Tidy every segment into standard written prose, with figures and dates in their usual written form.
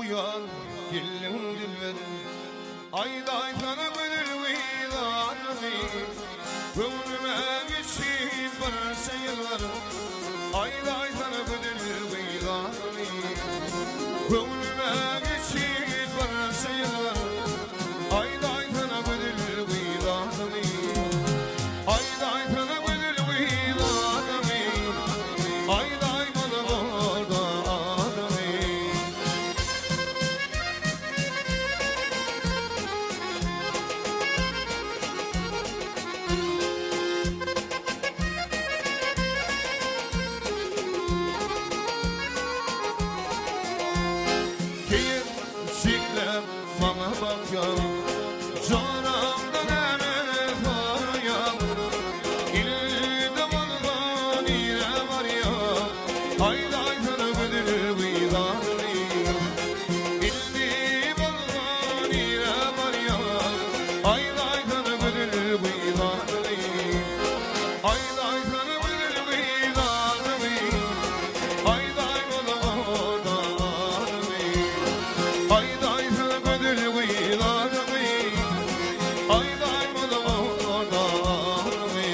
Uýal gelin dilber Aýdaýsana gözel gyz adyny Göwnüme geçip birje ýylgyr Aýdaýsana gözel gyz adyny Göwnüme geçip birje ýylgyr Aýdaýsana gözel gyz adyny Aýdaýsana gözel gyz adyny Aýdaý maňa borda adyny. Keýik şiklem maňa bakýaň Joramda näme soraýaň Ilde bolsa nirä barýaň Aýdaýsana gözel gyz adyny Ilde bolsa nirä barýaň Aýdaýsana gözel gyz adyny Aýdaýsana gözel gyz adyny Aýdaý bolsa adyny Aýdaýsana gözel gyz adyny Aýdaý bolsa adyny.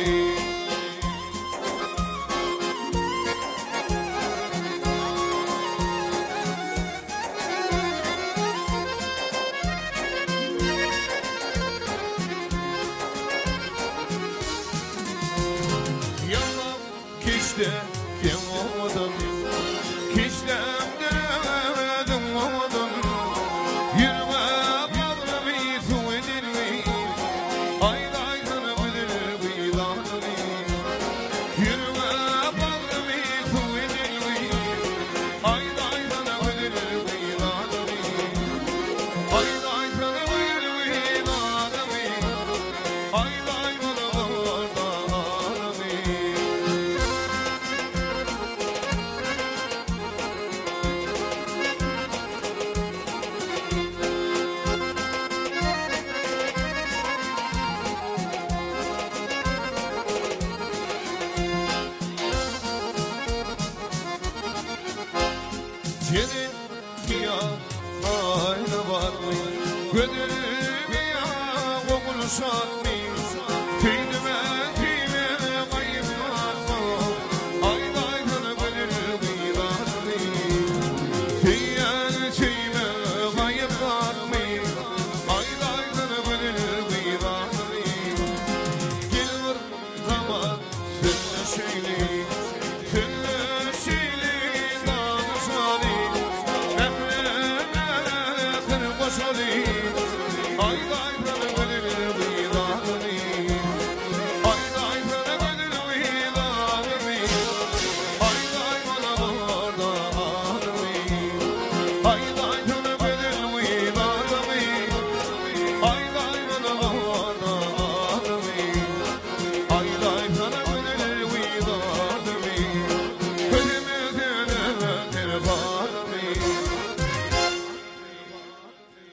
Ýaňak keşde seň owadan, Keşdämde özüň owadan, Ýürege bagrymy suw edenmi, Aýdaýsana gözel gyz adyny. Ýürege bagrymy suw edenmi, Aýdaýsana gözel gyz adyny. Aýdaýsana gözel gyz adyny, Aýdaý maňa adyny. Seni ýa aýna barmy, Gözelmi ýa ogul şatmy?